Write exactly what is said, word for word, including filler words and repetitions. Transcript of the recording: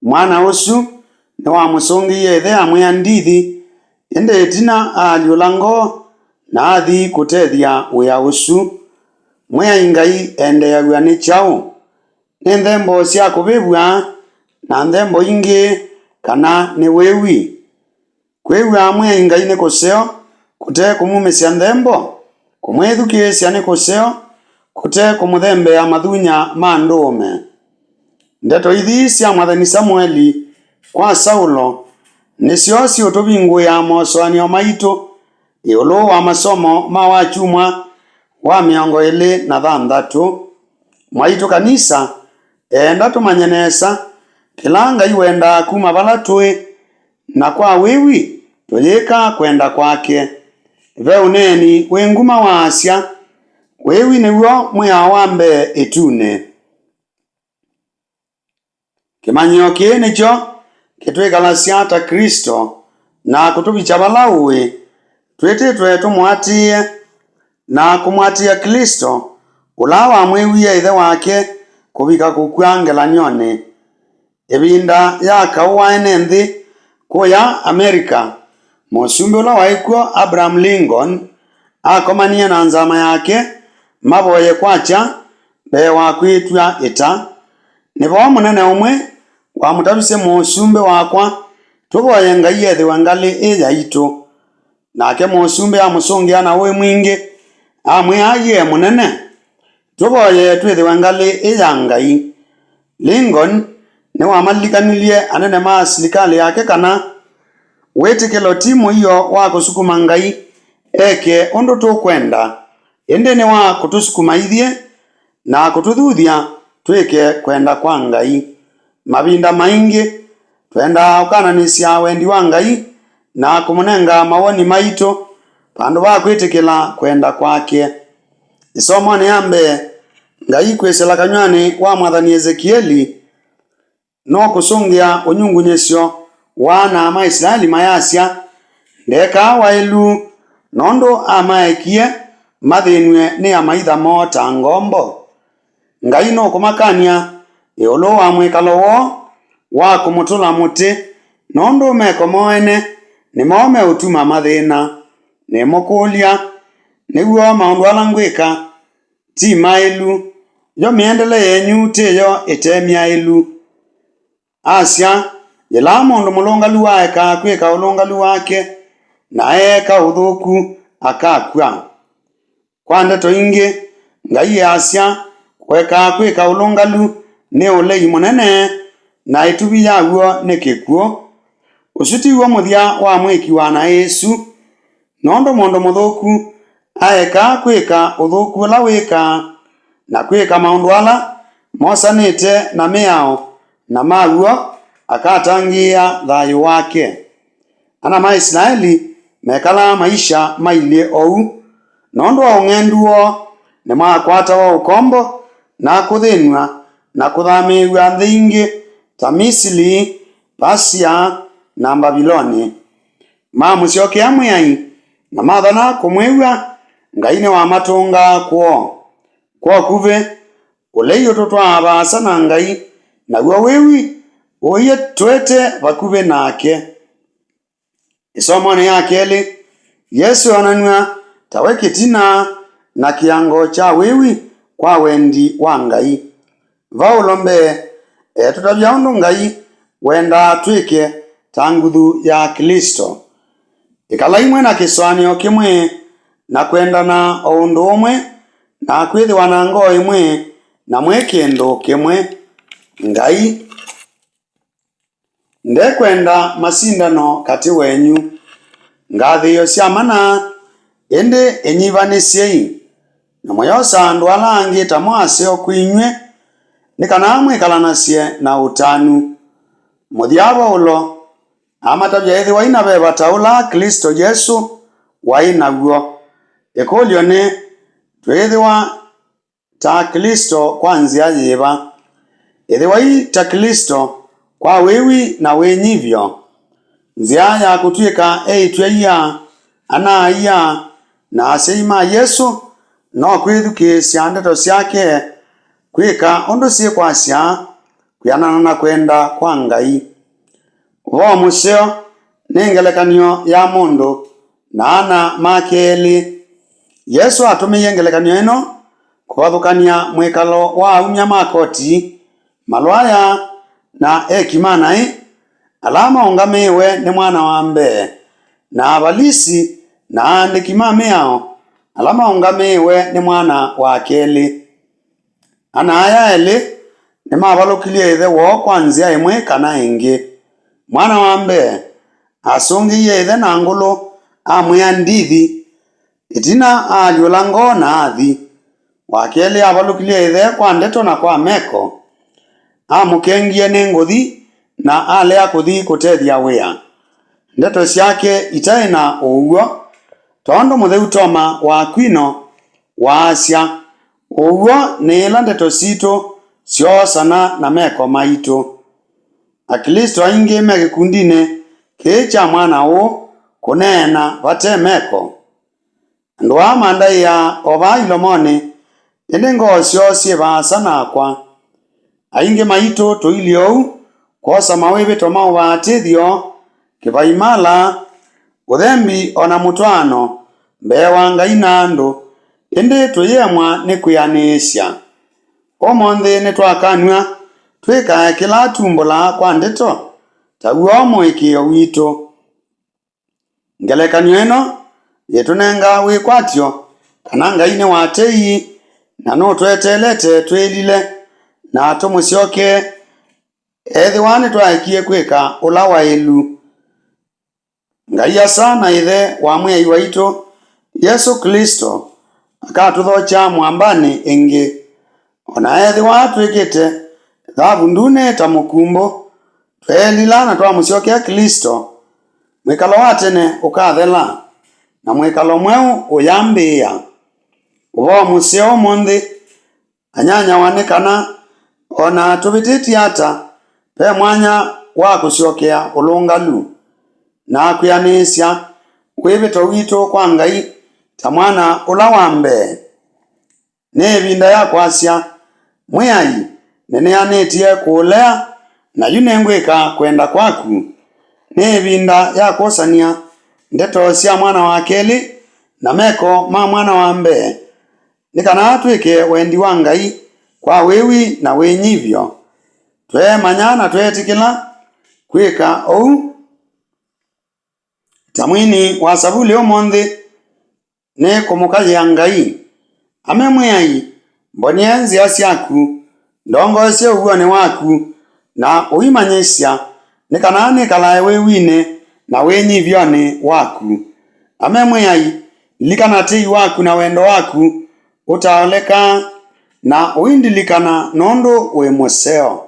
Mwana ũsu nĩwamũsũngĩie ĩthe amwĩa ndithi, ĩndĩ ĩtina aalyũla ngoo na athi kũtethya wĩa ũsu. Mwĩai Ngai endeeaw'a nĩ kyaũ? Nĩ nthembo sya kũvĩvw'a na nthembo ingĩ, kana nĩ wĩwi? Kwĩw'a Mwĩai Ngai nĩ kũseo kũte kũmumĩsya nthembo, kũmwĩthukĩĩsya nĩ kũseo kũte kũmũthembea mathunya ma ndũũme. Ndeto ithi sya mwathani Samueli kwa Saulo nĩsyo siũtũvingũĩa mosũanĩo maitũ ĩũlũ wa masomo ma wakyumwa wa mĩongo ĩlĩ na thanthatũ. Mwaitũ kanisa eenda tũmanye nesa kĩla Ngai wendaa kuma vala tũĩ, na kwa wĩwi tũyĩka kwenda kwake. Ve ũneeni wĩ nguma waasya, wĩwi nĩw'o mwĩao wa mbee ĩtunĩ. Kĩmanyĩo kĩĩ nĩkyo kĩtwĩkalasya ta Klĩsto na kũtũvikya vala ũĩ. Twĩtĩtwe tũmũatĩĩe na kũmũatĩĩa Klĩsto, ũla wamwĩwie ĩthe wake kũvika kũkw'a ngelany'onĩ. Ĩvinda ya kaũ wa ene nthĩ kũya Amerika, mũsumbĩ ũla waĩ kw'o, Abraham Lincoln, akomanie na nzama yake mavoye kwakya mbee wa kwĩtw'a ĩta. Nĩvo mũnene ũmwe wamũtavisye, "Mũsumbĩ wakwa, tũvoye Ngai ethĩwe ngalĩ ĩ yaitũ." Nake mũsumbĩ amũsũngĩa na ũĩ mwingĩ, amwĩa, "Aiee mũnene, tũvoye twĩthĩwe ngalĩ ĩ ya Ngai." Lincoln nĩwamalilikanilyĩ anene ma silikalĩ yake kana wĩtĩkĩlo ti mũio wa kũsukuma Ngai eke ũndũ tũkwenda, ĩndĩ nĩ wa kũtũsukuma ithyĩ na kũtũthuthya twĩke kwenda kwa Ngai. Mavinda maingĩ, twendaa ũkananĩsya wendi wa Ngai na kũmũnenga mawoni maitũ vandũ va kwĩtĩkĩla kwenda kwake. Ĩsomonĩ ya mbee, Ngai kwĩsĩla kanyw'anĩ wa mwathani Esekieli nũkũsũngĩa ũnyungunyĩsyo wa ana ma Isilaeli mayasya, "Ndekaa waĩlu nũndũ amaekie mathĩnw'e nĩ amaitha moo ta ngombo." Ngai nũkũmakany'a ĩũlũ wa mwĩkalo woo wa kũmũtũla mũtĩ, nũndũ meko moo ene nĩmo meũtuma mathĩna. Nĩmũkũlya, nĩ w'o maũndũ ala ngwĩka ti maĩlu? Yo mĩendele yenyu tĩyo ĩte myaĩlu? Asya, yĩla mũndũ mũlũngalu waekaa kwĩka ũlũngalu wake, na eeka ũthũku, akakw'a. Kwa ndeto ingĩ, Ngai easya, kũekaa kwĩka ũlũngalu nĩ ũlei mũnene, na ĩtuvi yaw'o nĩ kĩkw'ũ. Ũsu tiw'o mũthya wa mwĩki wa naĩ ĩsu, nũndũ mũndũ mũthũku aekaa kwĩka ũthũku ũla wĩkaa, na kwĩka maũndũ ala mosanĩte na mĩao na maw'o akatangĩĩa thayũ wake. Ana ma Isilaeli mekalaa maisha mailyĩ oou. Nũndũ wa ũng'endu woo, nĩmakwatawa ũkombo na kũthĩnw'a na kũthamĩĩw'a nthĩ ingĩ ta Misili, Persia, na Mbaviloni. Mamũsyokea Mwĩai na mathana kũmwĩw'a, Ngai nĩwamatũngaa kwoo. Kwokuvĩ, ũlei ũtũtwaa vaasa na Ngai, naw'o wĩwi ũiĩtwete vakuvĩ nake. Ĩsomonĩ ya kelĩ, Yesũ onanw'a ta we kĩtina na kĩango kya wĩwi kwa wendi wa Ngai. Vaulo mbee etũtavya ũndũ Ngai wendaa twĩke ta nguthu ya Klĩsto. Ĩkalai mwĩ na kĩsũanĩo kĩmwe, na kwendana o ũndũ ũmwe, na kwĩthĩwa na ngoo ĩmwe, na mwĩ kĩndũ kĩmwe. Ngai ndekwenda masindano katĩ wenyu. Ngathĩĩo sya mana, ĩndĩ ĩnyivanĩsyei, na mũyosa andũ ala angĩ ta mo aseo kwĩ inyw'ĩ, nĩ kana mwĩkalanasye na ũtanu. Mũthya Vaulo amatavya ethĩwai na veva ta ũla Klĩsto Yesũ waĩ naw'o. Ĩkũlyo nĩ, twĩthĩwa ta Klĩsto kwa nzĩa yĩva? Ĩthĩwai ta Klĩsto kwa wĩwi na wĩnyivyo. Nzĩa ya kũtw'ĩka eĩtu aia, ana-a-ia, na asyai ma Yesũ no kwĩthukĩĩsya ndeto syake, kwĩka ũndũ syĩkwasya, kwĩanana na kwenda kwa Ngai. Ũvoo mũseo nĩ ngelekany'o ya mũndũ na ana make elĩ. Yesũ atũmĩie ngelekany'o ĩno kũvathũkany'a mwĩkalo wa aumya ma koti, malwaya, na eki ma naĩ, ala maũngamĩĩwe nĩ mwana wa mbee, na avalisi na aandĩki ma mĩao, ala maũngamĩĩwe nĩ mwana wa kelĩ. Ana aya elĩ nĩmavalũkilye ĩthe woo kwa nzĩa ĩmwe kana ĩngĩ. Mwana wa mbee asũngĩie ĩthe na ngũlũ, amwĩa ndithi. Ĩtina aalyũla ngoo na athi. Wa kelĩ avalũkilye ĩthe kwa ndeto na kwa meko. Amũkengie nĩ ngũthi na alea kũthi kũtethya wĩa. Ndeto syake itaĩ na ũw'o, tondũ mũtheu Toma wa Akwino waasya, "Ũw'o nĩ ĩla ndeto sitũ syoosana na meko maitũ." Aklĩsto aingĩ me kĩkundinĩ kĩĩ kya mwana ũũ kũneena vate meko. Andũ aa mandaĩaa o vaa ilomonĩ, ĩndĩ ngoo syoo syĩ vaasa nakwa. Aingĩ maitũ tũilyĩ ũu kwosa mawĩvĩto ma ũvatĩthyo, kĩvaimala, ũthembi, o na mũtwaano mbee wa Ngai na andũ, ĩndĩ tũyĩemwa nĩ kwĩanĩĩsya. Ũmũnthĩ nĩtwakanw'a twĩkae kĩla tumbũlaa kwa ndeto ta w'o mũĩkĩĩo witũ. Ngelekany'o ĩno yĩtũnenga wĩkwatyo kana Ngai nĩ wa tei na nũtweteelete twĩlile na tũmũsyokee ethĩwa nĩtwaekie kwĩka ũla waĩlu. Ngai Asa na Ĩthe wa Mwĩai waitũ Yesũ Klĩsto akatũthokya mwambanĩ ĩngĩ. O na ethĩwa twĩkĩte thavu ndune ta mũkumbũ, tweelila na twamũsyokea Klĩsto, mwĩkalo wa tene ũkathela, na mwĩkalo mweũ ũyambĩĩa. Ũvoo mũseo ũmũnthĩ anyanyawa nĩ kana o na tũvĩtĩtye ata, ve mwanya wa kũsyokea ũlũngalu na kwĩanĩĩsya wĩvĩto witũ kwa Ngai ta mwana ũla wa mbee. Nĩ ĩvinda ya kwasya, "Mwĩai, nĩnĩanĩtye kũũlea, na yu nĩngwĩka kwenda kwaku." Nĩ ĩvinda ya kwosany'a ndeto sya mwana wa kelĩ na meko ma mwana wa mbee, nĩ kana twĩke wendi wa Ngai kwa wĩwi na wĩnyivyo. Tweemanya na tweetĩkĩla kwĩka ũu. Ta mwini wa Savulĩ ũmũnthĩ, nĩ kũmũkaĩa Ngai. Ame Mwĩai, mbonie nzĩa syaku, ndongoesye ũw'onĩ waku, na ũimanyĩsya, nĩ kana nĩkalae wĩw'inĩ na wĩnyivyonĩ waku. Ame Mwĩai, lilikana tei waku na wendo waku ũtaolekaa, na ũindilikana nũndũ wĩ mũseo.